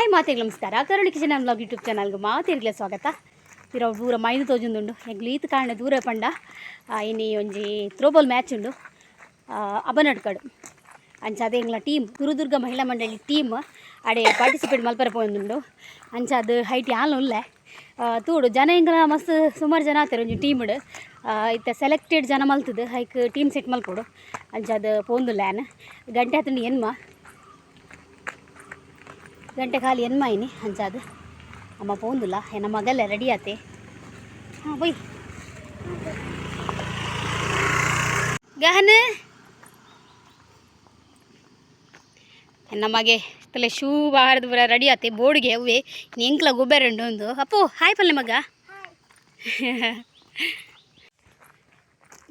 Hi ಮಾತೆಗ್ ನಮಸ್ಕಾರ. ಕರುಣಿ kitchen blog YouTube ಚಾನಲ್ಗೆ ಮಾತೆರ್ಗ್ಲ ಸ್ವಾಗತ. ಪಿರವು ದೂರ ಮೈದು ತೋಜೊಂದುಂಡು. ಎಂಕ್ಲು ಈತ್ ಕಾರಣ ದೂರ ಪಂಡ ಇನಿ ಒಂಜಿ ಥ್ರೋಬಾಲ್ ಮ್ಯಾಚ್ ಉಂಡು ಅಬನಡ್ಕಡ್. ಅಂಚ ಅದೇ ಎಂಗ್ಲ ಟೀಮ್ ಗುರುದುರ್ಗ ಮಹಿಳಾ ಮಂಡಳಿ ಟೀಮ್ ಅಡೆ ಪಾರ್ಟಿಸಿಪೇಟ್ ಮಲ್ಪರೆ ಪೋವೊಂದುಂಡು. ಅಂಚ ಅದು ಹೈಟ್ ಯಾನ್ ಉಲ್ಲೆ ತೂಡು ಜನ ಎಂಕಲ ಮಸ್ತ್ ಸುಮಾರು ಜನ ಆತೆರ್ ಒಂಜಿ ಟೀಮ್ಡ್. ಇತ್ತೆ ಸೆಲೆಕ್ಟೆಡ್ ಜನ ಮಲ್ತುದು ಹೈಕ್ ಟೀಮ್ ಸೆಟ್ ಮಲ್ಪೊಡು. ಅಂಚ ಅದು ಪೋಂದುಲ್ಲೆ ಯಾನ್. ಗಂಟೆ ಆತುಂಡು ಎನ್ಮ ಗಂಟೆ ಖಾಲಿ ಎನ್ಮ ಇನಿ. ಅಂಚಾದ್ ಅಮ್ಮ ಪೋಂದುಲ್ಲ. ಎನ್ನ ಮಗಲ್ಲ ರೆಡಿ ಆತೆ. ಹಾಂ ಬೊಯ್ ಗಹನ ಎನ್ನ ಮಗೆ ತಲೆ ಶೂ ಬಾರ್ದು ಪೂರ ರೆಡಿ ಆತೆ. ಬೋರ್ಡ್ಗೆ ಅವ್ವೆ ಎಂಕ್ಲ ಗೊಬ್ಬರ ಉಂಡು ಒಂದು. ಅಪ್ಪು ಹಾಯ್ ಪಲ್ಲೆ ಮಗ.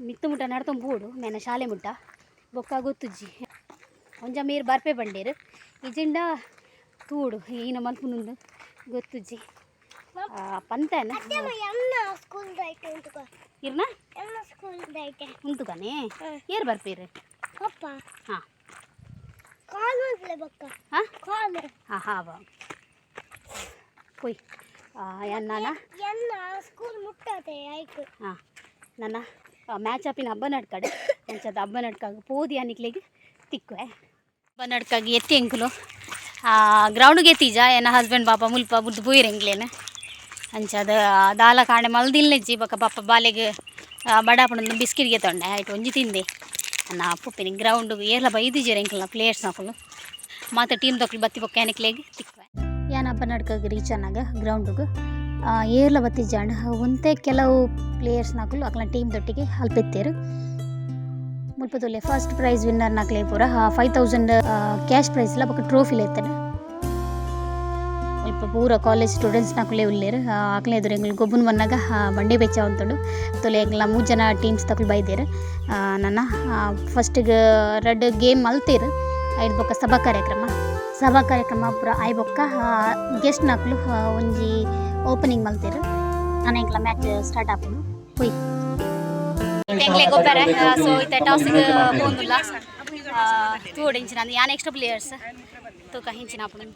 ಮಿತ್ತು ಮುಟ್ಟ ನಡ್ತೊಂದು ಬೋಡು ಮೇನ ಶಾಲೆ ಮುಟ್ಟ ಬೊಕ್ಕ ಗೊತ್ತುಜ್ಜಿ. ಒಂಜ ಮೇರ್ ಬರ್ಪೆ ಬಂಡೇರು ಇಜಿಂಡ ತೂಡು ಈನ ಮಲ್ಪುನುಂದು ಗೊತ್ತುಜ್ಜಿ. ಪಂತೇನ ಇರ್ನ ಉಂತುಕನೆ ಏರ್ ಬರ್ಪೇರು. ಹಾಂ ಹಾಂ ಹಾಂ ಹಾಂ ಬಾ ಪೊಯ್ ನನ್ನ ಹಾಂ ನನ್ನ ಮ್ಯಾಚ್ ಆಪಿನ ಹಬ್ಬ ನಡ್ಕಡೆ. ಅಂಚದ ಹಬ್ಬ ನಡ್ಕಾಗ ಪೋದಿ ಅನಿಕ್ಲೆಗ್ ತಿಕ್ಕುವೆ. ಹಬ್ಬ ನಡ್ಕಾಗ ಎತ್ತಿ ಎಂಕುಲು ಗ್ರೌಂಡ್ಗೆ ಎತ್ತೀಜ. ಎನ್ನ ಹಸ್ಬೆಂಡ್ ಪಾಪ ಮುಲ್ಪ ಬುಡ್ದು ಪೋಯಿರ್ ಎಂಕ್ಲೇನು. ಅಂಚದ ದಾಲ ಕಾಂಡೆ ಮಲ್ದಿಲ್ನೆಜ್ಜಿ. ಬೊಕ ಪಾಪ ಬಾಲೆಗ್ ಬಡಾಪುಂಡು ಬಿಸ್ಕಿಟ್ಗೆ ತೊಂಡೆ ಆಯ್ತು ಒಂಜಿ ತಿಂದೆ. ಅನ್ನ ಪುಪ್ಪಿನಿ ಗ್ರೌಂಡ್ ಏರ್ಲ ಬೈದಿಜೆರ್ ಎಂಕಲ್ನ ಪ್ಲೇಯರ್ಸ್ ನಕುಲು. ಮಾತ ಟೀಮ್ ದಕುಲು ಬತ್ತಿ ಬೊಕ್ಕ ಎನಕ್ಲೆಗ್ ತಿಕ್ಕುವೆ. ಯಾನ್ ಹಬ್ಬ ನಡ್ಕಾಗ ರೀಚ್ ಆನಗ ಗ್ರೌಂಡ್ಗ್ ಏರ್ಲ ಬತ್ತಿಜ್ಜಾಂಡ್. ಒಂತೆ ಕೆಲವು ಪ್ಲೇಯರ್ಸ್ ನಕುಲು ಅಕ್ಲ್ನ ಟೀಮ್ ದೊಟ್ಟಿಗೆ ಅಲ್ಪೆತ್ತೇರು. ಮುಲ್ಪ ತೂಲೆ ಫಸ್ಟ್ ಪ್ರೈಸ್ ವಿನ್ನರ್ ನಕ್ಲೆ ಪೂರ 5000 ಕ್ಯಾಶ್ ಪ್ರೈಸ್ ಲ ಬೊಕ ಟ್ರೋಫಿ ಇತ್ತಂಡ್. ಮುಲ್ಪ ಪೂರ ಕಾಲೇಜ್ ಸ್ಟೂಡೆಂಟ್ಸ್ ನಕುಲೇ ಉಲ್ಲೆರ್. ಅಕ್ಲ್ನ ಎದುರು ಎಂಕುಲು ಗೊಬ್ಬುನು ಬನ್ನಗ ಬಂಡೆ ಬೆಚ್ಚ ಉಂತುಂಡು. ತೂಲೆ ಎಂಕಲ್ನ ಮೂಜಿ ಜನ ಟೀಮ್ಸ್ ತಕುಲು ಬೈದೆರ್. ನನ ಫಸ್ಟ್ಗ್ ರಡ್ಡ್ ಗೇಮ್ ಮಲ್ತೆರ್. ಐಡ್ ಬೊಕ್ಕ ಸಭಾ ಕಾರ್ಯಕ್ರಮ. ಸಭಾ ಕಾರ್ಯಕ್ರಮ ಪೂರ ಆಯಿ ಬೊಕ್ಕ ಗೆಸ್ಟ್ ನಕುಲು ಒಂಜಿ ಓಪನಿಂಗ್ ಮಲ್ತೆರ್. ನನ ಎಂಕಲ್ನ ಮ್ಯಾಚ್ ಸ್ಟಾರ್ಟ್ ಆಪುಂಡು. ಪೋಯಿ ಎಂಕ್ಲೆ ಗೊಬ್ಬರ. ಸೊ ಇತ್ತೆ ಟಾಸಿಗ್ ಪೋಂದುಲ್ಲ. ತೂವೊಡು ಇಂಚಿನ ಯಾನ್ ಎಕ್ಸ್ಟ್ರಾ ಪ್ಲೇಯರ್ಸ್ ತೂಕ ಇಂಚಿನ ಆಪುಂಡು.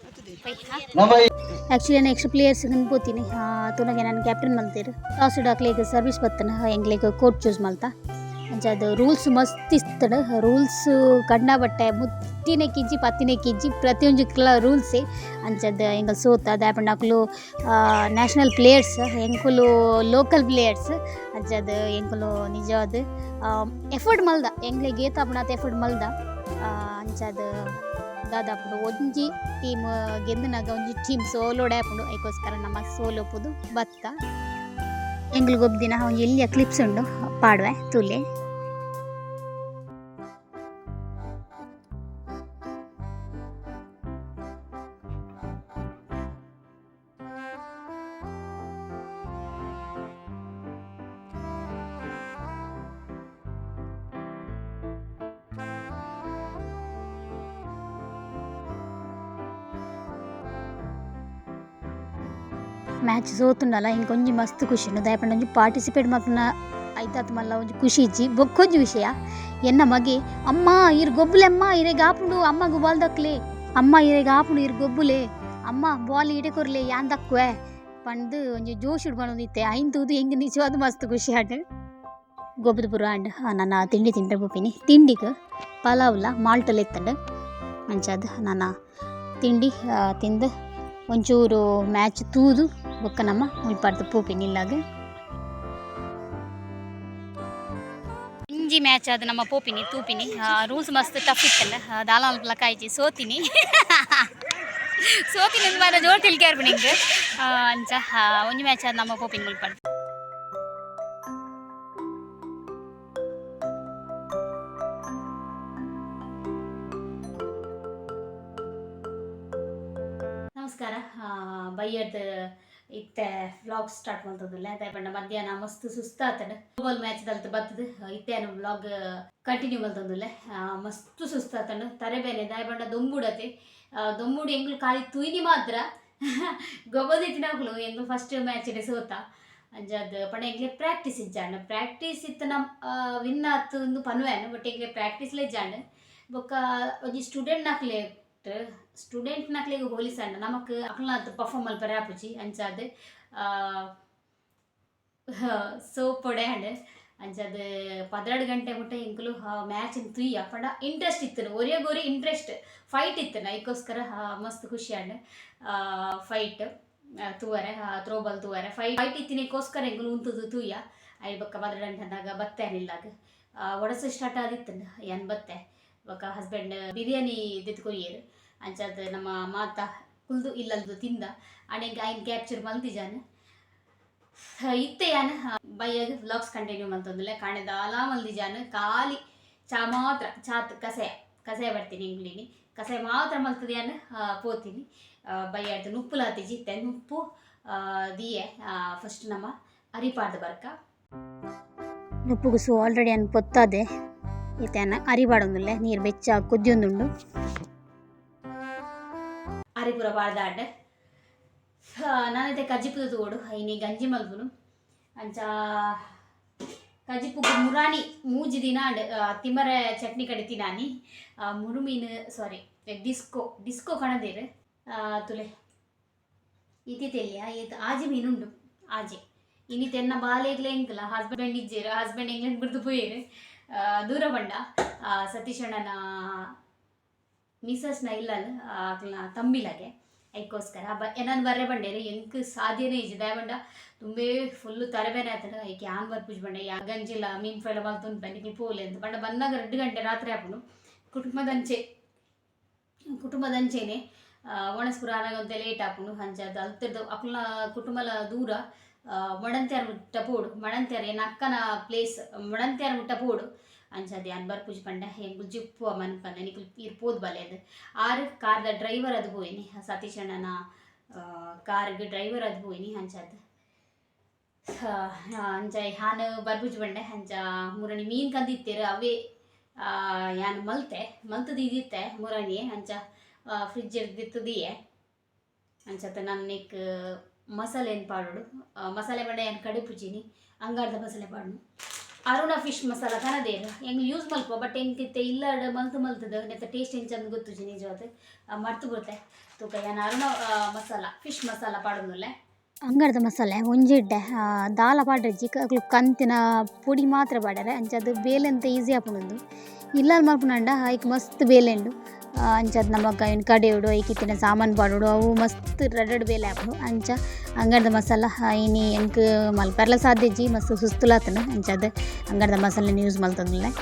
ಆ್ಯಕ್ಚುಲಿ ನಾನು ಎಕ್ಸ್ಟ್ರಾ ಪ್ಲೇಯರ್ಸ್ ಪೋತೀನಿ. ತೂನಗ ನಾನು ಕ್ಯಾಪ್ಟನ್ ಮಲ್ತೆರ್. ಟಾಸ್ ಅಕ್ಲೆಗ್ ಸರ್ವಿಸ್ ಬತ್ತನ ಎಂಕ್ಲೆಗ್ ಕೋರ್ಟ್ ಚೂಸ್ ಮಲ್ತ. ಅಂಚ ಅದು ರೂಲ್ಸ್ ಮಸ್ತ್ ಇತ್ತಂಡ್. ರೂಲ್ಸ್ ಕಂಡ ಬಟ್ಟೆ ಮುತ್ತಿನ ಕಿಜ್ಜಿ ಪತ್ತಿನ ಕಿಜ್ಜಿ ಪ್ರತಿಯೊಂಜಿ ರೂಲ್ಸೇ. ಅಂಚದ ಎಂಕಲ್ ಸೋತ ದಾಯೆ ಅಕುಲು ನ್ಯಾಷನಲ್ ಪ್ಲೇಯರ್ಸ್, ಎಂಕುಲು ಲೋಕಲ್ ಪ್ಲೇಯರ್ಸ್. ಅಂಚದ ಎಂಕುಲು ನಿಜವಾದ್ ಎಫರ್ಟ್ ಮಲ್ದ. ಎಂಕ್ಲೆಗ್ ಏತ್ ಆಪುಂಡು ಎಫರ್ಟ್ ಮಲ್ದ. ಅಂಚಾದ್ ದಾದಾಪುಂಡು ಒಂಜಿ ಟೀಮ್ ಗೆಂದುನಗ ಒಂಜಿ ಟೀಮ್ ಸೋಲೋಡೆ ಆಪುಂಡು. ಐಕೋಸ್ಕರ ನಮ್ಮ ಸೋಲೋಪುದು ಬತ್ತ. ಎಂಕುಲು ಗೊಬ್ದಿನ ಒಂಜಿ ಎಲ್ಯ ಕ್ಲಿಪ್ಸ್ ಉಂಡು ಪಾಡುವೆ ತೂಲೆ. ಮ್ಯಾಚ್ ಸೋತುಂಡಲ ಇಂಕೊಂಜಿ ಮಸ್ತ್ ಖುಷಿ ಉಂಡು. ದಾಯೆ ಪಂಡ ಒಂಜಿ ಪಾರ್ಟಿಸಿಪೇಟ್ ಮಲ್ಪುನ ಐತಾತ್ ಮಲ್ಲ ಒಂಜಿ ಖುಷಿ ಇಜ್ಜಿ. ಬೊಕ್ಕೊಂಜಿ ವಿಷಯ ಎನ್ನ ಮಗೆ ಅಮ್ಮ ಇರ್ ಗೊಬ್ಬುಲೆ ಅಮ್ಮ ಇರೆಗ್ ಆಪುಂಡು ಅಮ್ಮಗ್ ಬಾಲ್ ದಕ್ಲೆ ಅಮ್ಮ ಇರೆಗ್ ಆಪುಂಡು ಇರ್ ಗೊಬ್ಬುಲೆ ಅಮ್ಮ ಬಾಲ್ ಇಡೆ ಕೊರ್ಲೆ ಯಾನ್ ದಕ್ಕುವೆ ಪಂದ್ ಒಂಜಿ ಜೋಶ್ ಇಡ್ಕೊಂದಿತ್ತೆ. ಐನ್ ತೂದು ಎಂಕ್ ನಿಜವಾದ್ ಮಸ್ತ್ ಖುಷಿ ಆಂಡ್. ಗೊಬ್ಬುದು ಪೂರ ಆಂಡ್. ನನ ತಿಂಡಿ ತಿಂಡ್ರೆ ಪೋಪಿನಿ. ತಿಂಡಿಗ್ ಪಲಾವ್ಲ ಮಾಲ್ಟಲ ಇತ್ತಂಡ್. ಅಂಚಾದ್ ನನ ತಿಂಡಿ ತಿಂದು ಒಂಚೂರು ಮ್ಯಾಚ್ ತೂದು ಬೊಕ್ಕ ನಮ ಮುಲ್ಪರ್ದ್ ಪೋಪಿನಿ ಇಲ್ಲಗ್. ಒಂಜಿ ಮ್ಯಾಚ್ ಆದ್ ನಮ ಪೋಪಿನಿ ತೂಪಿನಿ. ರೂಲ್ಸ್ ಮಸ್ತ್ ಟಫ್ ಇತ್ತಂಡ್. ದಾಲ ಮಲ್ಪುಲಕ ಆಯಿಜಿ. ಸೋತಿನಿ ಸೋತಿನಿ ಅಂದ್ ಮಾತ್ರ ಜೋರು ತಿಳ್ಕೆ ನಿಂಕ್. ಅಂಚ ಒಂಜಿ ಮ್ಯಾಚ್ ಆದ್ ನಮ ಪೋಪಿನಿ ಮುಲ್ಪರ್ದ್. ನಮಸ್ಕಾರ. ಬಯ್ಯರ್ದ್ ಇತ್ತೆ ವ್ಲಾಗ್ ಸ್ಟಾರ್ಟ್ ಮಲ್ತೊಂದುಲ್ಲೆ. ದಾಯೆ ಪಂಡ ಮಧ್ಯಾಹ್ನ ಮಸ್ತ್ ಸುಸ್ತಾತಂಡ್. ಫುಟ್ಬಾಲ್ ಮ್ಯಾಚ್ ದಲ್ತ್ ಬತ್ತುದು ಇತ್ತೆ ಯಾನ್ ವ್ಲಾಗ್ ಕಂಟಿನ್ಯೂ ಮಲ್ತೊಂದುಲ್ಲೆ. ಮಸ್ತ್ ಸುಸ್ತಾತಂಡ್. ತರೆ ಬೇನೆ ದಾಯೆ ಪಂಡ ದೊಂಬುಡತೆ. ದೊಂಬುಡು ಎಂಕುಲು ಖಾಲಿ ತೂಯಿನಿ ಮಾತ್ರ. ಗೊಬ್ಬೊಂದಿತ್ತಿನಕುಲು ಎಂಕುಲು ಫಸ್ಟ್ ಮ್ಯಾಚ್ ಸೋತ. ಅಂಚಾದ್ ಪಂಡ ಎಂಕ್ಲೆ ಪ್ರಾಕ್ಟೀಸ್ ಇಜ್ಜಾಂಡ್. ಪ್ರಾಕ್ಟೀಸ್ ಇತ್ತಿನ ವಿನ್ ಆತು ಇಂದು ಪನುವೆನ್ ಬಟ್ ಎಂಕ್ಲೆ ಪ್ರಾಕ್ಟೀಸ್ ಲ ಇಜ್ಜಾಂಡ್. ಬೊಕ್ಕ ಒಂಜಿ ಸ್ಟೂಡೆಂಟ್ ನಕ್ಲೆ ಸ್ಟೂಡೆಂಟ್ ನಕ್ಲೆಗ್ ಹೋಲಿಸಂಡ ನಮಕ್ ಅಕಲ್ನಾತ್ ಪರ್ಫಾರ್ಮ್ ಮಲ್ಪರೆ ಆಪುಜಿ ಅಂಚಾದ್ ಸೋಪೊಡೆ ಆಂಡ್. ಅಂಚಾದ್ 12 ಗಂಟೆ ಮುಟ್ಟ ಎಂಕುಲು ಮ್ಯಾಚ್ ತೂಯ ಪಂಡ ಇಂಟ್ರೆಸ್ಟ್ ಇತ್ತಿನ ಒರಿಯಗೊರಿ ಇಂಟ್ರೆಸ್ಟ್ ಫೈಟ್ ಇತ್ತಿನ ಐಕೋಸ್ಕರ ಮಸ್ತ್ ಖುಷಿ ಆಂಡ್ ಫೈಟ್ ತೂವರೆ ಥ್ರೋಬಾಲ್ ತೂವರೆ ಫೈಟ್ ಇತ್ತಿನಕ್ಕೋಸ್ಕರ ಎಂಕುಲು ಉಂತುದು ತೂಯ. ಐ ಬೊಕ್ಕ 12 ಗಂಟೆ ಅಂದಾಗ ಬತ್ತೆ ನಿಲ್ಲಾಗ ಒಡಸು ಸ್ಟಾರ್ಟ್ ಆದಿತ್ತಂಡು ಯಾನ್ ಬತ್ತೆ ಬೊಕ್ಕ ಹಸ್ಬೆಂಡ್ ಬಿರಿಯಾನಿ ದೆತ್ತ್ ಕೊರಿಯೆರ್. ಅಂಚಾದ್ ನಮ್ಮ ಮಾತ ಕುಲ್ದು ಇಲ್ಲಲ್ದು ತಿಂದ ಆಂಡ ಐನ್ ಕ್ಯಾಪ್ಚರ್ ಮಲ್ತಿಜಾನ್. ಇತ್ತೆ ಯಾನ್ ಬಯ್ಯಗ್ ವ್ಲಾಗ್ಸ್ ಕಂಟಿನ್ಯೂ ಮಲ್ತೊಂದುಲ್ಲೆ. ಕಾಂಡೆ ದಾಲ ಮಲ್ದಿಜಾನ್, ಖಾಲಿ ಚಾ ಮಾತ್ರ, ಚಾತ್ ಕಸಯ ಕಸಯ ಬರ್ತೀನಿ ಎಂಕ್ಲಿನಿ ಕಸಯ ಮಾತ್ರ ಮಲ್ತದ ಯಾನ್ ಪೋತೀನಿ. ಬಯ್ಯಾಡ್ದು ನುಪ್ಪುಲಾತಿಜಿ ಇತ್ತೆ ನುಪ್ಪು ದಿಯೆ. ಫಸ್ಟ್ ನಮ್ಮ ಅರಿಪಾಡ್ದು ಬರ್ಕ ನುಪ್ಪುಗು ಸು ಆಲ್ರೆಡಿ ಅನ್ ಪೊತ್ತಾದೆ. ಇತ್ತೆ ಅನ್ನ ಅರಿ ಪಾಡೊಂದುಲ್ಲೆ, ನೀರು ಬೆಚ್ಚ ಕುದ್ಯೊಂದುಂಡು. ಅರಿ ಪೂರ ಪಾಡ್ದಾಂಡ್. ನಾನಿತ್ತೆ ಕಜಿಪುದ ತೂವೊಡು, ಇನಿ ಗಂಜಿ ಮಲ್ಪುನು. ಅಂಚ ಕಜಿಪುಗು ಮುರಾಣಿ ಮೂಜಿ ದಿನ ಆಂಡ್ ತಿಮರೆ ಚಟ್ನಿ ಕಡಿತಿನಾನಿ. ಮುರುಮೀನು ಸಾರಿ ಡಿಸ್ಕೋ ಡಿಸ್ಕೋ ಕಣದೇರು ತುಲೆ ಇತಿ ತೆಲಿಯ ಏತ್ ಆಜಿ ಮೀನುಂಡು ಆಜೆ. ಇನಿ ತೆನ್ನ ಬಾಲೆಗ್ಲೆ ಎಂಕಲ ಹಸ್ಬೆಂಡ್ ಇಜ್ಜೇರು, ಹಸ್ಬೆಂಡ್ ಎಂಗ್ಲೆಂಡ್ ಬಿಡ್ದು ಪೋಯೆರು ದೂರ ಬಂಡ. ಸತೀಶಣ್ಣನ ಮಿಸಸ್ನ ಇಲ್ಲಲ್ ಅಕ್ಲ್ನ ತಂಬಿಲಗೆ ಐಕೋಸ್ಕರ ಎನನ್ ಬರ್ರೆ ಬಂಡೇರು. ಎಂಕ್ ಸಾಧ್ಯನೇ ಇಜ್ಜಿ ದಾಯೆ ಪಂಡ ತುಂಬೇ ಫುಲ್ಲು ತಲೆಬೇನೆ ಆತಂಡ್. ಐಕ್ ಯಾನ್ ಬರ್ಪುಜಿ ಬಂಡೆ, ಯಾ ಗಂಜಿಲ ಮೀನ್ ಫ್ರೈ ಮಲ್ತೊಂದು ನಿಕ್ಲು ಪೋಲೆ ಅಂತ ಪಂಡ ಬನ್ನಗ 2 ಗಂಟೆ ರಾತ್ರಿ ಆಪುಂಡು. ಕುಟುಂಬದಂಚೆನೆ ಒಣಸ್ ಪೂರ ಆನಗ ಒಂತೆ ಲೇಟ್ ಆಪುಂಡು. ಅಂಚಾದ್ ಅಲ್ತುರ್ದು ಅಕ್ಲ್ನ ಕುಟುಂಬಲ ದೂರ ಮಡಂತ್ಯಾರ್ ಮುಟ್ಟ ಪೋಡು, ಮಡಂತ್ಯಾರ್ ಎನ್ನ ಅಕ್ಕನ ಪ್ಲೇಸ್ ಮಡಂತ್ಯಾರ್ ಮುಟ್ಟ ಪೋಡು. ಅಂಚಾದ್ ಯಾನ್ ಬರ್ಪುಜಿ ಪಂಡ ಎಂಕುಲು ಜಿಪ್ಪುವ ಮನ್ಪಂದೆ ನಿಕುಲು ಈರ್ ಪೋದು ಬಲೆ ಅಂದ್. ಆರ್ ಕಾರ್ದ ಡ್ರೈವರ್ ಅದು ಪೋಯಿನಿ, ಸತೀಶಣ್ಣನ ಕಾರ್ಗ್ ಡ್ರೈವರ್ ಅದು ಪೋಯಿನಿ. ಅಂಚಾದ್ ಅಂಚ ಯಾನ್ ಬರ್ಪುಜಿ ಪಂಡೆ. ಅಂಚ ಮುರಣಿ ಮೀನ್ ಕಂದಿತ್ತೆರ್ ಅವೇ ಯಾನ್ ಮಲ್ತೆ ಮಲ್ತುದು ಇದಿತ್ತೆ ಮುರಣಿ. ಅಂಚ ಫ್ರಿಜ್ ದಿತ್ತುದಿಯೆ. ಅಂಚತ ನನ್ನೆಕ್ ಮಸಾಲೆನ್ ಪಾಡೋಡು. ಮಸಾಲೆ ಪಂಡ ಯಾನ್ ಕಡಿಪುಜಿನಿ, ಅಂಗಾರ್ದ ಮಸಾಲೆ ಪಾಡುನು. ಅರುಣ ಫಿಶ್ ಮಸಾಲ ಕನದೇರು ಎಂಕ್ ಯೂಸ್ ಮಲ್ಪುವ, ಬಟ್ ಎಂಕ್ ಇತ್ತೆ ಇಲ್ಲಡ್ ಮಲ್ತು ಮಲ್ತುದು ನೆತ್ತ ಟೇಸ್ಟ್ ಎಂಚಂದ್ ಗೊತ್ತುಜಿ ನಿಜವಾದ್ ಮರ್ತು ಪೋತೆ. ತೂಕ ಯಾನ್ ಅರುಣ ಮಸಾಲ ಫಿಶ್ ಮಸಾಲ ಪಾಡೊಂದುಲ್ಲೆ. ಅಂಗಾರ್ದ ಮಸಾಲೆ ಒಂಜಿ ಎಡ್ಡೆ ದಾಲ ಪಾಡ್ರೆಜ್ಜಿ, ಅಕುಲು ಕಂತಿನ ಪೊಡಿ ಮಾತ್ರ ಪಾಡ್ಯಾರೆ. ಅಂಚಾದ್ ಬೇಲೆ ಅಂತ ಈಸಿ ಆಪುಂಡು. ಇಲ್ಲಲ್ ಮಲ್ಪುನಂಡ ಐಕ್ ಮಸ್ತ್ ಬೇಲೆ ಉಂಡು. ಅಂಚಾದ್ ನಮಕ್ ಐನ್ ಕಡೆಯೋಡು ಐಕ್ ಇತ್ತಿನ ಸಾಮಾನು ಪಾಡೋಡು ಅವು ಮಸ್ತ್ ರಡ್ಡ್ ಬೇಲೆ ಆಪುಂಡು. ಅಂಚ ಅಂಗಡ್ದ ಮಸಾಲ ಇನಿ ಎಂಕ್ ಮಲ್ಪೆರ್ಲ ಸಾಧ್ಯ ಇಜ್ಜಿ, ಮಸ್ತ್ ಸುಸ್ತುಲಾತುಂಡು. ಅಂಚಾದ್ ಅಂಗಡ್ದ ಮಸಾಲೆನ್ ಯೂಸ್ ಮಲ್ತೊಂದುಲ್ಲೆ.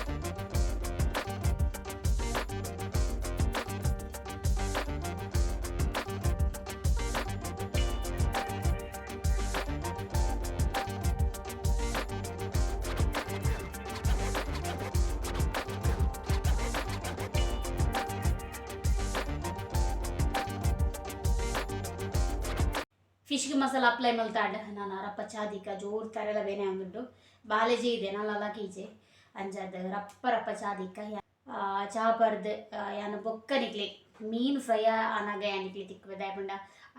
ಫಿಶ್ಗೆ ಮಸಾಲ ಅಪ್ಲೈ ಮಲ್ತಾಂಡ್ ನಾನು ರಪ್ಪ ಚಾದಿಕ ಜೋರು ತರೆಲ ಬೇನೆ ಆಂದುಂಡು. ಬಾಲೆಜಿ ಇದೆ ನಲ್ಲಲ ಕೀಜೆ ಅಂಚಾದ್ ರಪ್ಪ ರಪ್ಪ ಚಾದಿಕ ಚಾ ಪರ್ದು ಯಾನ್ ಬೊಕ್ಕ ನಿಕ್ಲೆ ಮೀನ್ ಫ್ರೈ ಆನಗ ಯಾನ್ ನಿಕ್ಲೆ ತಿಕ್ಕುವೆ. ದಾಯೆ ಪಂಡ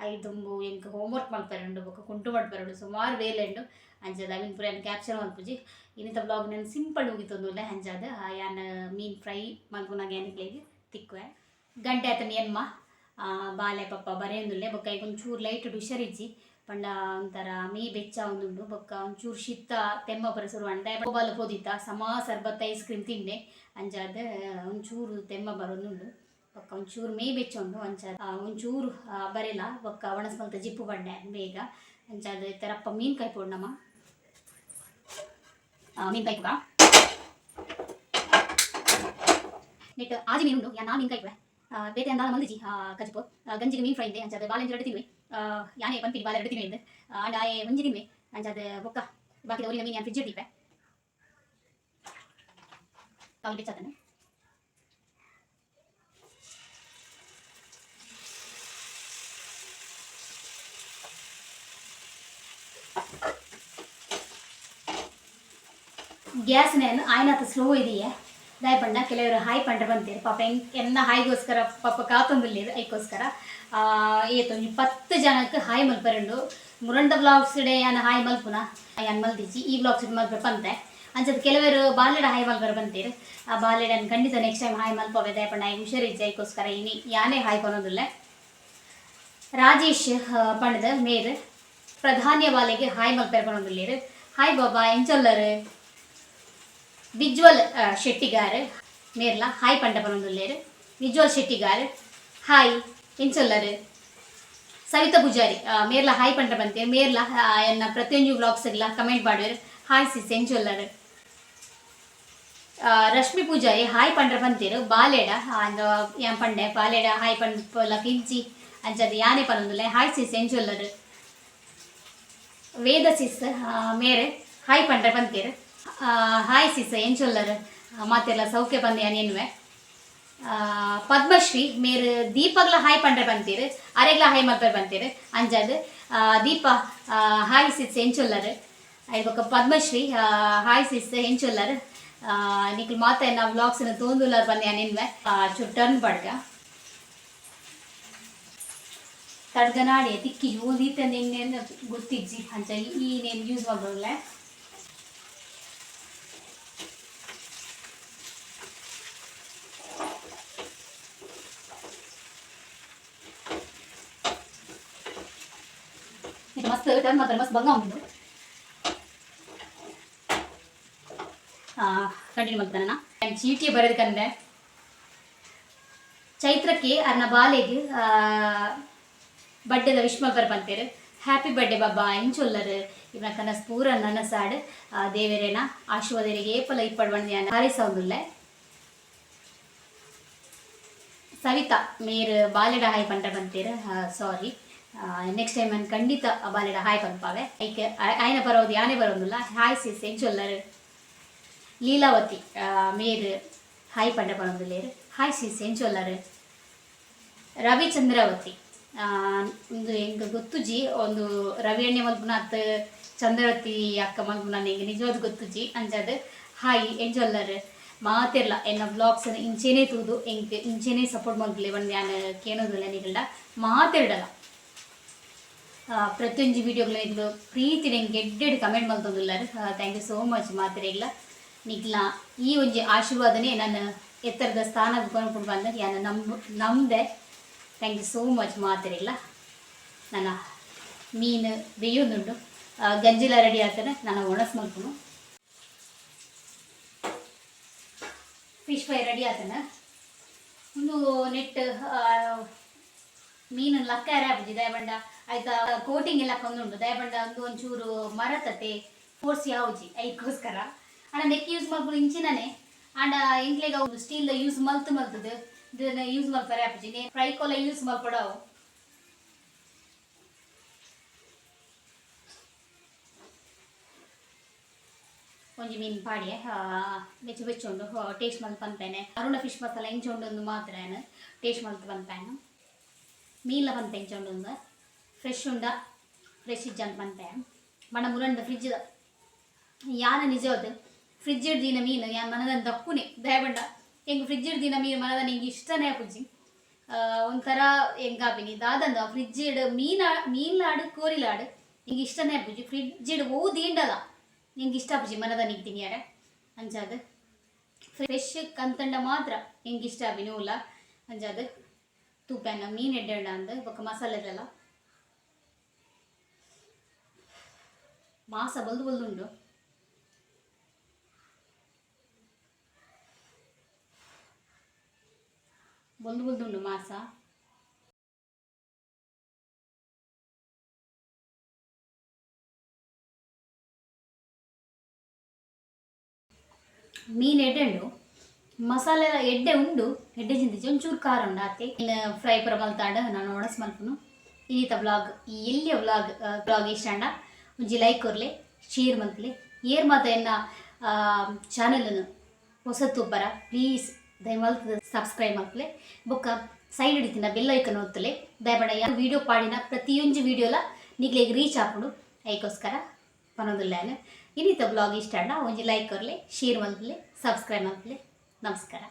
ಐದುಂಬು ದುಂಬು ಎಂಕ್ ಹೋಮ್ವರ್ಕ್ ಮಲ್ಪೆರುಂಡು ಬೊಕ್ಕ ಕುಂಟು ಮಲ್ಪೆರುಂಡು ಸುಮಾರು ಬೇಲೆ ಉಂಡು. ಅಂಚಾದ್ ಅವಿನ್ ಪೂರ ಯಾನ್ ಕ್ಯಾಪ್ಚರ್ ಮಲ್ಪುಜಿ. ಇನ್ನಿತ ಬ್ಲಾಗ್ ನಾನು ಸಿಂಪಲ್ ಮುಗಿತೊಂದುಲ್ಲೆ. ಅಂಚಾದ್ ಯಾನ್ ಮೀನ್ ಫ್ರೈ ಮಲ್ಪುನಗ ಯಾನ್ ನಿಕ್ಲೆಗ್ ತಿಕ್ಕುವೆ. ಗಂಟೆ ಆತಂಡ್ ಎನ್ಮ. ಬಾಲೆ ಪಪ್ಪ ಬರೆಯೊಂದುಲ್ಲೆ. ಬೊಕ್ಕ ಐಕ್ ಒಂಚೂರು ಲೈಟ್ ಹುಷಾರಿಜ್ಜಿ ಪಂಡ ಒಂಥರ ಮೇ ಬೆಚ್ಚ ಆವೊಂದುಂಡು. ಬೊಕ್ಕ ಒಂಚೂರು ಶೀತ ತೆಮ್ಮ ಪೂರ ಶುರು ಆಂಡ್. ದಾಯೆ ಪೋದಿತ್ತ ಸಮಾ ಸರ್ಬತ್ ಐಸ್ ಕ್ರೀಮ್ ತಿಂಡೆ. ಅಂಚಾದ್ ಒಂಚೂರು ತೆಮ್ಮ ಬರೊಂದುಂಡು. ಬೊಕ್ಕ ಒಂಚೂರು ಮೇ ಬೆಚ್ಚ ಉಂಡು. ಅಂಚಾದ್ ಒಂಚೂರು ಬರೆಲ ಬೊಕ್ಕ ಒಣಸ್ ಮಲ್ತ ಜಿಪ್ಪು ಬಂಡೆ ಬೇಗ. ಅಂಚಾದ್ ಇತ್ತೆ ರಪ್ಪ ಮೀನ್ ಕಾಯ್ಪೊಡು ನಮ. ಮೀನ್ ಕಾಯ್ಪುಗ ನೆಟ್ ಆಜಿ ಮೀನ್ ಉಂಡು. ಯಾನ್ ಮೀನ್ ಕಾಯ್ಪುವೆ ಬೇತೆ ಅಂದಾಲ ಮಲ್ದಿಜಿ ಕಜಿಪು ಗಂಜಿಗೆ ಮೀನ್ ಫ್ರೈ ಇದೆ. ಅಂಚಾದ್ ಬಾಲೆಂಜಿ ರಡ್ಡ್ ತಿನ್ನುವೆ, ಯಾನೇ ಪನ್ಪಿನಿ ಬಾಲೆ ರಡ್ಡ್ ತಿನ್ನುವೆ ಇಂದ್, ಆಂಡ ಆಯೆ ಒಂಜಿ ತಿನ್ನುವೆ. ಅಂಚಾದ್ ಬೊಕ್ಕ ಬಾಕಿದ ಒರಿನ ಮೀನ್ ಯಾನ್ ಫ್ರಿಜ್ ದೀಪೆ. ಕಾಲು ಬೆಚ್ಚಾತಂಡ್. ಗ್ಯಾಸ್ ನೇನ್ ಆಯ್ನಾತ್ ಸ್ಲೋ ಇದೆಯೇ. ದಾಯೆ ಪಂಡ ಕೆಲವರು ಹಾಯ್ ಪಂಡ್ರೆ ಬಂತೇರು ಪಾಪ ಎನ್ನ ಹಾಯ್ಗೋಸ್ಕರ ಪಾಪ ಕಾತೊಂದುಲ್ಲೆರ್. ಐಕೋಸ್ಕರ ಏತ್ ಒಂಜಿ 10 ಜನಕ್ಕೆ ಹಾಯ್ ಮಲ್ಪೆರುಂಡು. ಮುರಂಡ ಬ್ಲಾಗ್ಸ್ ಡೆ ಯಾನ್ ಹಾಯ್ ಮಲ್ಪುನ ಯಾನ್ ಮಲ್ದಿಜಿ, ಈ ಬ್ಲಾಗ್ಸ್ ಮಲ್ಪೆ ಪಂತೆ. ಅಂಚದ ಕೆಲವರು ಬಾಲೆಡ ಹಾಯ್ ಮಲ್ಪರ ಬಂತೀರು. ಆ ಬಾಲೆಡ ಖಂಡಿತ ನೆಕ್ಸ್ಟ್ ಟೈಮ್ ಹಾಯ್ ಮಲ್ಪವೆ. ದಯಪಂಡ ಆಯ್ ಹುಷಾರಿಜ್ಜ, ಐಕೋಸ್ಕರ ಇನಿ ಯಾನೇ ಹಾಯ್ ಪನೊಂದುಲ್ಲೆ. ರಾಜೇಶ್ ಪಂಡದ ಮೇರ್ ಪ್ರಧಾನ್ಯ ಬಾಲೆಗೆ ಹಾಯ್ ಮಲ್ಪೆರ್ ಪನೊಂದುಲ್ಲೆರ್. ಹಾಯ್ ಬಾಬಾ, ಎಂಚೊಲ್ಲರು? ವಿಜ್ವಲ್ ಶೆಟ್ಟಿಗಾರ್ ಮೇರ್ಲ ಹಾಯ್ ಪಂಡ ಪನೊಂದುಲ್ಲೆರ್. ವಿಜ್ವಲ್ ಶೆಟ್ಟಿಗಾರ್ ಹಾಯ್, ಎಂಚೊಲ್ಲರು? ಸವಿತಾ ಪೂಜಾರಿ ಮೇರ್ಲ ಹಾಯ್ ಪಂಡ ಬಂತೇರ್. ಮೇರ್ಲ ಎನ್ನ ಪ್ರತಿಯೊಂಜಿ ವ್ಲಾಗ್ಸ್ಗ್ಲ ಕಮೆಂಟ್ ಮಾಡುವೆರ್. ಹಾಯ್ ಸಿಸ್, ಎಂಚೊಲ್ಲರು? ರಶ್ಮಿ ಪೂಜಾರಿ ಹಾಯ್ ಪಂಡ್ರ ಬಂತೇರು. ಬಾಲೆಡ ಯಾನ್ ಪಂಡೆ ಬಾಲೆಡ ಹಾಯ್ ಪನ್ಪಲ ಕಿಂಚಿ ಅಂಚದ ಯಾನೆ ಪನೊಂದುಲ್ಲೆ. Hi sis, ಎಂಚೊಲ್ಲರು? ವೇದ ಸಿಸ್ ಮೇರೆ ಹಾಯ್ ಪಂಡ್ರೆ ಬಂತೇರು. Hi sis, ಎಂಚೊಲ್ಲರು? ಮಾತೆಲ್ಲ ಸೌಖ್ಯ ಬಂದು ಯಾನ್ ಎನ್ನುವೆ. ಪದ್ಮಶ್ರೀ ಮೇರ್ ದೀಪಗ್ಲ ಹಾಯ್ ಪಂಡ್ರೆ ಬಂತೀರು, ಅರೆಗ್ಲ ಹಾಯ್ ಮಲ್ಪೆರ್ ಬಂತೀರು. ಅಂಜಾದ್ ದೀಪ ಹಾಯ್ ಸಿಸ್, ಎಂಚೊಲ್ಲರು? ಐದ್ ಬೊಕ್ಕ ಪದ್ಮಶ್ರೀ ಹಾಯ್ ಸಿಸ್, ಎಂಚೊಲ್ಲರು? ನಿಕ್ಲ್ ಮಾತ ಎನ್ನ ವ್ಲಾಗ್ಸ್ ತೂಂದುಲ್ಲರ್ ಬಂದು ಯಾನ್ ಎನ್ನುವೆ. ಚೂರು ಟರ್ನ್ ಪಡ್ಗ ತಡ್ಗನಾಡಿ ತಿಕ್ಕಿ ಓದೀತ ನಿನ್ನೆ ಗೊತ್ತಿಜ್ಜಿ. ಅಂಚ ಈ ನೇಮ್ ಯೂಸ್ ಮಲ್ಪೊಂದುಲ್ಲೆ. ಇದು ಮಸ್ತ್ ಟರ್ನ್ ಮಾಡ್ತಾರೆ, ಮಸ್ತ್ ಬಂಗ ಉಂಟು. ಕಂಟಿನ್ಯೂ ಮಾಡ್ತಾನೆ. ನಾನು ಚೀಟಿ ಬರೆದು ಕಂಡೆ. ಚೈತ್ರಕ್ಕೆ ಅರ್ನ ಬಾಲೆಗ್ ಬಡ್ಡೆದ ವಿಶ್ ಮಲ್ಪರ ಪಂತೇರು. ಹ್ಯಾಪಿ ಬರ್ಡೇ ಬಾಬಾ, ಎಂಚೊಲ್ಲರು? ಇವನ ಕನಸ್ ಪೂರ ನನಸಾಡ್ ದೇವೆರೇನ ಆಶೀರ್ವಾದರಿಗೆ ಏಪಲ ಇಪ್ಪಡ್ ಬಂದು ಹಾರೈಸೊಂದುಲ್ಲೆ. ಸವಿತಾ ಮೇರ್ ಬಾಲೆಡ ಹಾಯ್ ಪಂಡ ಬಂತೇರು. ಸಾರಿ, ನೆಕ್ಸ್ಟ್ ಟೈಮ್ ನಾನು ಖಂಡಿತ ಬಾಲೆಡ ಹಾಯ್ ಪನ್ಪಾವೆ. ಐಕ್ ಆಯ್ನ ಬರೋದು ಯಾನೇ ಬರೋದಿಲ್ಲ. Hi sis, ಎಂಚೊಲ್ಲರು? ಲೀಲಾವತಿ ಮೇರ್ ಹಾಯ್ ಪಂಡ ಪನೊಂದುಲ್ಲೆರ್. Hi sis, ಎಂಚೊಲ್ಲರು? ರವಿಚಂದ್ರವತಿ ಒಂದು ಎಂಕ್ ಗೊತ್ತುಜಿ. ಒಂದು ರವಿ ಅಣ್ಣೆ ಮಲ್ಪುನಾತ್ ಚಂದ್ರವತಿ ಅಕ್ಕ ಮಲ್ಪುನ ಎಂಕ್ ನಿಜವಾದ್ ಗೊತ್ತುಜಿ. ಅಂಚಾದ್ ಹಾಯ್, ಎಂಚೊಲ್ಲರು? ಮಾತೆರ್ಲ ಎನ್ನ ವ್ಲಾಗ್ಸ್ ಇಂಚೆನೆ ತೂದು ಎಂಕ್ ಇಂಚೆನೆ ಸಪೋರ್ಟ್ ಮಲ್ಪುಲೆ ಪಂದ್ ಯಾನ್ ಕೇನೊಂದುಲ್ಲೆ ನಿಗಲ್ಡ ಮಾತೆರ್ಡಲ. ಪ್ರತಿಯೊಂಜಿ ವಿಡಿಯೋಗ್ಲ ನಿಕ್ಲು ಪ್ರೀತಿಡ್ ಎಂಕ್ ಎಡ್ಡೆಡ್ ಕಮೆಂಟ್ ಮಲ್ತೊಂದುಲ್ಲೆರ್. Thank you so much ಮಾತೆರೆಗ್ಲ. ನಿಕ್ಲ ಈ ಒಂಜಿ ಆಶೀರ್ವಾದನೆ ನಾನು ಎತ್ತರದ ಸ್ಥಾನ ಕೊನೊಪುಂಡು ಪಂದ್ ಯಾನ್ ನಂಬ್ ನಂಬ್ದೆ. Thank you so much ಮಾತೆರೆಗ್ಲ. ನನ್ನ ಮೀನು ಬೇಯೊಂದುಂಡು, ಗಂಜಿಲ ರೆಡಿ ಆತನೆ, ನಾನು ಒಣಸ್ ಮಲ್ಪುನು. ಫಿಶ್ ಫ್ರೈ ರೆಡಿ ಆತನ. ಒಂದು ನೆಟ್ ಮೀನು ಲಕ್ಕಾರ ಆಪುಜಿ ದಯಬಂಡ ಆಯ್ತಾ ಕೋಟಿಂಗ್ ಎಲ್ಲ ಕೊಂದುಂಡು. ದಯಬಂಡ ಒಂದು ಒಂಚೂರು ಮರತತೆ ಫೋರ್ಸ್ ಯಾವುಜಿ, ಐಕ್ಕೋಸ್ಕರ. ಅಂಡ ನೆಕ್ ಯೂಸ್ ಮಲ್ಪುನು ಇಂಚಿನನೆ. ಅಂಡ ಎಂಕ್ಲೆಗ್ ಅವು ಸ್ಟೀಲ್ ಯೂಸ್ ಮಲ್ತು ಮಲ್ತದು ಇದನ್ನ ಯೂಸ್ ಮಲ್ಪರೆ ಆಪುಜಿ. ನೇ ಫ್ರೈ ಕೋಲ ಯೂಸ್ ಮಲ್ಪಡವು. ಒಂಜಿ ಮೀನು ಪಾಡಿಯೆ ಬೆಚ್ಚ ಬೆಚ್ಚ ಉಂಡು, ಟೇಸ್ಟ್ ಮಲ್ತ್ ಪನ್ಪೇನೆ. ಅರುಣ ಫಿಶ್ ಮಸಾಲ ಇಂಚ ಉಂಡು ಒಂದು ಮಾತ್ರ ಯಾನ್ ಟೇಸ್ಟ್ ಮಲ್ತ್ ಪನ್ಪೇನೆ. ಮೀನ್ಲ ಪನ್ಪೆ ಇಂಚ ಉಂಡು ಒಂದು ಫ್ರೆಶ್ ಉಂಡ ಫ್ರೆಶ್ ಇಜ್ಜಂತ ಪನ್ಪೆ. ಬಣ್ಣ ಮುರಂಡ ಫ್ರಿಜ್ ಯಾನ ನಿಜವಾದ ಫ್ರಿಜ್ ದೀನ ಮೀನು ಯಾನ್ ಮನದನ್ ದಕ್ಕುನೆ. ದಯಬಂಡ ಎಂಕ್ ಫ್ರಿಜ್ ದೀನ ಮೀನು ಮನದನ್ ಎಂಕ್ ಇಷ್ಟನೇ ಆಪುಜಿ. ಒಂಥರ ಎಂಕಾಪಿನಿ ದಾದಂದ ಫ್ರಿಜ್ ಮೀನ ಮೀನ್ಲಾಡು ಕೋರಿಲಾಡು ಎಂಕ್ ಇಷ್ಟನೇ ಆಪುಜಿ. ಫ್ರಿಜ್ ಓ ದೀಂಡಲ ಎಂಕ್ ಇಷ್ಟ ಆಪುಜಿ ಮನದನಿಗೆ ತಿನಿಯರೆ. ಅಂಚಾದ್ ಫ್ರೆಶ್ ಕಂತಂಡ ಮಾತ್ರ ಎಂಕ್ ಇಷ್ಟ ಆಪಿನಿ ಓಲ. ಅಂಚಾದ್ ತೂಪೆನ ಮೀನ್ ಎಡ್ಡೆ ಅಂದ್ ಬೊಕ್ಕ ಮಸಾಲೆದೆಲ್ಲ ಮಾಸ ಬಲ್ದು ಬಲ್ದುಂಡು. ಬೊಲ್ದು ಬೊಲ್ದುಂಡು ಮಾಸ. ಮೀನು ಎಡ್ಡೆ ಉಂಡು, ಮಸಾಲೆ ಎಡ್ಡೆ ಉಂಡು. ಎಡ್ಡೆ ಜಿಂದಿಜಿ, ಒಂಚೂರು ಖಾರ ಉಂಡು ಆತೆ. ಮೀನು ಫ್ರೈ ಪೂರ ಮಲ್ತಾಂಡ, ನಾನು ಒಣಸ್ ಮಲ್ಪುನು. ಇನ್ನಿತ ವ್ಲಾಗ್, ಈ ಎಲ್ಲಿಯ ವ್ಲಾಗ್ ವ್ಲಾಗ್ ಇಷ್ಟ ಆಂಡ ಒಂಜಿ ಲೈಕ್ ಕೊರ್ಲೆ, ಶೇರ್ ಮಲ್ಪಲೆ. ಏರ್ ಮಾತ ಎನ್ನ ಚಾನಲನ್ನು ಹೊಸತೂಪರ ಪ್ಲೀಸ್ ದಯಮಲ್ತ್ ಸಬ್ಸ್ಕ್ರೈಬ್ ಮಲ್ಪಲೆ. ಬೊಕ್ಕ ಸೈಡ್ ಹಿಡಿತಿನ ಬೆಲ್ ಐಕನ್ ಒತ್ತುಲೆ. ದಯಪಡ ಯಾವ ವಿಡಿಯೋ ಪಾಡಿನ ಪ್ರತಿಯೊಂಜಿ ವಿಡಿಯೋಲ ನಿಗ್ಲೆಗ್ ರೀಚ್ ಆಪುಂಡು, ಐಕೋಸ್ಕರ ಪನೊಂದುಲ್ಲೆ ಯಾನ್. ಇನ್ನಿತ ಬ್ಲಾಗ್ ಇಷ್ಟ ಆಂಡ ಒಂಜಿ ಲೈಕ್ ಕೊರ್ಲೆ, ಶೇರ್ ಮಲ್ಪಲೆ, ಸಬ್ಸ್ಕ್ರೈಬ್ ಮಲ್ಪಲೆ. ನಮಸ್ಕಾರ.